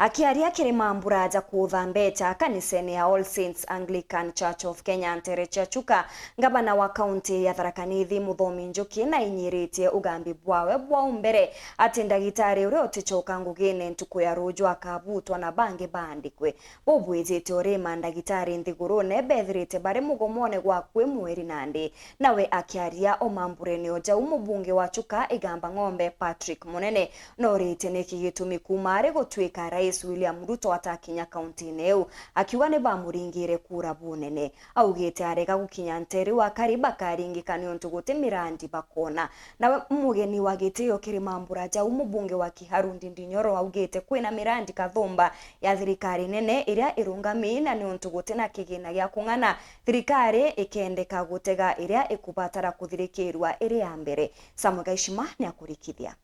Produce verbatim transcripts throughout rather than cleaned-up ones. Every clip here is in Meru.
Akiaria kiri mambura ja kuutha mbecha kanisene ya All Saints Anglican Church of Kenya ntere cia Chuka, ngavana wa kaunti ya Tharaka Nithi Muthomi Njuki nainyiritie ugambi bwawe bwa umbere ati ndagitari uria uticoka ngugine ntuku ya ruju akabutwa na bangi baandikwe. Bubwijite uri mandagitari nthigurune bethirite bari mugomone gwa kwi mweri nandi. Nawe akiaria o mamburene o jau, mubunge wa Chuka Igamba Ng'ombe Patrick Munene nooritie niki gitumi kuuma ari gutuika Rais William Ruto atakinya kauntine iu, akiuga ni bamuringire kura bunene. Augite arega gukinya ntere akari bakaringika niuntu guti mirandi bakona. Nawe mugeni wa gitio kiri mambura jau, mubunge wa Kiharu Ndindi Nyoro augite kwina mirandi kathumba ya thirikari nene iria irungami, na niuntu guti na kigina gia kung'ana, thirikari ikendeka gutega iria ikubatara kuthirikirua iri ya mbere. Samuel Gaishima niakurikithia.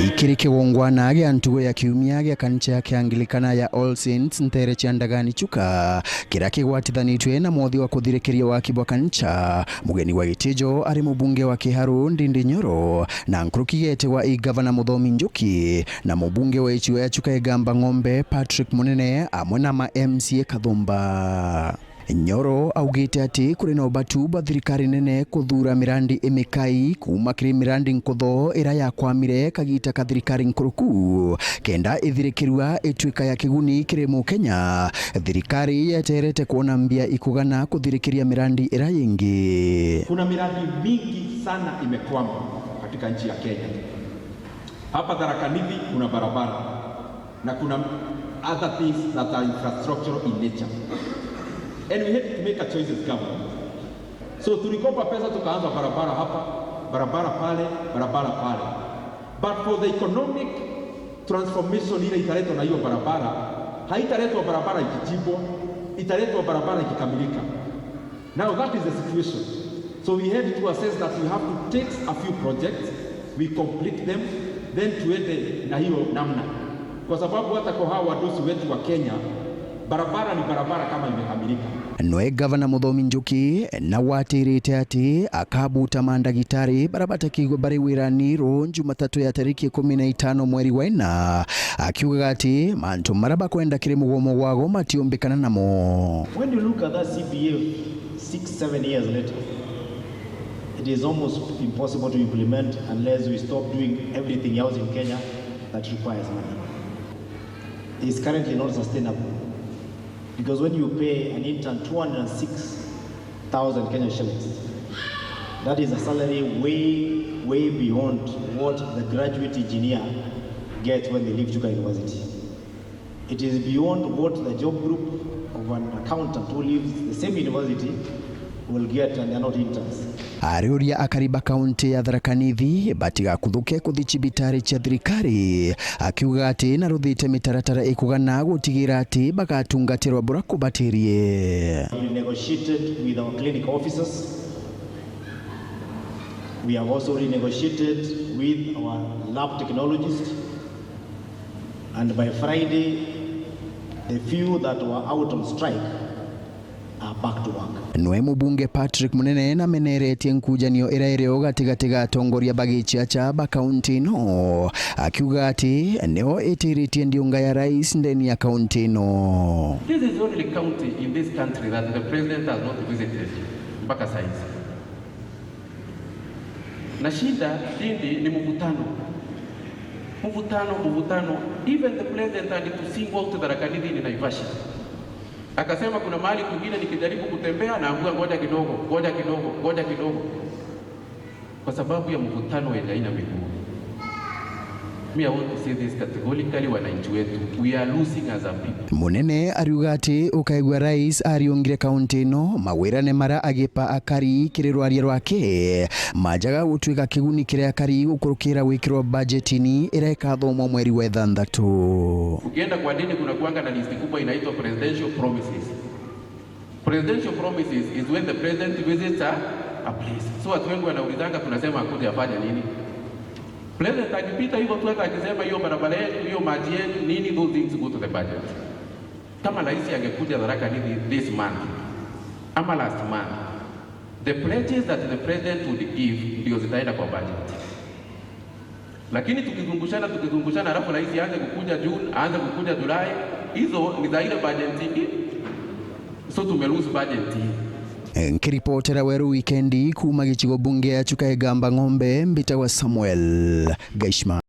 Ikiri kigongwana gia ntugo ya kiumia gia kanisa ya Kiangilikana ya All Saints ntere cia Ndagani Chuka, kiria kigwatithanitue na mwothi wa kuthirikiria waki bwa kanisa, mugeni wa gitijo ari mubunge wa Kiharu Ndindi Nyoro, na nkuruki geetigwa i Gavana Muthomi Njuki, na mubunge wa icigo ya Chuka Igamba Ng'ombe Patrick Munene, amwe na ma M C A kathumba. Nyoro augite ati kuri na ubatu bwa thirikari nene kuthuura mirandi imikai kuuma kiri mirandi nkutho iria yakwamire kagita ka thirikari nkuruku, kenda ithirikirua ituika ya kiguni kiri Mukenya. Thirikari yeterete kwona mbia ikugana kuthirikiria mirandi iria ingi. Kuna miradi mingi sana imekwama katika nchi ya Kenya. Hapa Tharaka Nithi kuna barabara na kuna other things that are infrastructural in nature. And we had to make a choice as government. So tulikopa pesa tukaanza barabara hapa, barabara pale, barabara pale. But for the economic transformation ile italetwa na hiyo barabara, haitaletwa barabara ikichimbwa, italetwa barabara ikikamilika. Now that is the situation. So we had to assess that we have to take a few projects, we complete them, then tuende na hiyo namna. Kwa sababu hata kwa hawa wadosi wetu wa Kenya, barabara ni barabara kama imekamilika. Nwe Gavana Muthomi Njuki na watirite ati akabuta mandagitari bara batakigwe bari wirani ru Jumatatu ya tariki ikumi na itano mweri wa ina, akiugaga ati mantu mara bakwenda kiri mugomo gwago matiumbikana namo. When you look at that C B F six, seven years later, it is almost impossible to implement unless we stop doing everything else in Kenya that requires money. It's currently not sustainable because when you pay an intern two hundred and six thousand Kenya shillings, that is a salary way, way beyond what the graduate engineer gets when they leave Chuka University. It is beyond what the job group of an accountant who leaves the same university will get, and they are not interns. Ariuria akari ba kaunti ya Tharaka Nithi batigakuthuke kuthi cibitari cia thirikari, akiuga ati naruthite mitaratara ikugana gutigira ati bagatungatirwa bura kubatirie. We negotiated with our clinic officers. We have also renegotiated with our lab technologists. And by Friday, the few that were out on strike are back to work. Nwe mubunge Patrick Munene nameneretie nkujanio iria irio gatigati ga atongoria ba giciaca ba kaunti ino, akiuga ati nio itiritie ndiunga ya rais ndeni ya kaunti ino. This is the only county in this country that the president has not visited mpaka saizi. Na shida Ndindi ni mvutano. Mvutano, mvutano. Even the president had to single out Tharaka Nithi in Naivasha. Akasema kuna mahali kwingine nikijaribu kutembea naambiwa ngoja kidogo, ngoja kidogo, ngoja kidogo. Kwa sababu ya mvutano wenye haina miguu. Me, I want to say this categorically, wananchi wetu, we are losing as a people. Munene ariuga ati ukaigua rais ariungire kaunti ino, mawirane mara agipa akari kiri rwaria rwake majaga gutuika kiguni kiri akari gukurukira gwikirwa bajetini iria ikathomwa mweri wa ithanthatu. Ukienda kwa dini, kuna kuanga na list kubwa inaitwa presidential promises. Presidential promises is when the president visits a, a place. So watu wengi wanaulizanga, tunasema akuje afanye nini? President akipita hivyo tu, hata akisema hiyo barabara yetu, hiyo maji yetu, nini, those things go to the budget. Kama rais angekuja Tharaka Nithi this month ama last month, the pledges that the president would give ndio zitaenda kwa budget. Lakini tukizungushana, tukizungushana, alafu rais aanze kukuja June, aanze kukuja July, hizo ni za ile budget hii. So tume lose budget hii. Nkiripotera Weru Wikendi kuuma gicigo bunge ya Chuka Igamba Ng'ombe, mbitagwa Samuel Gaishma.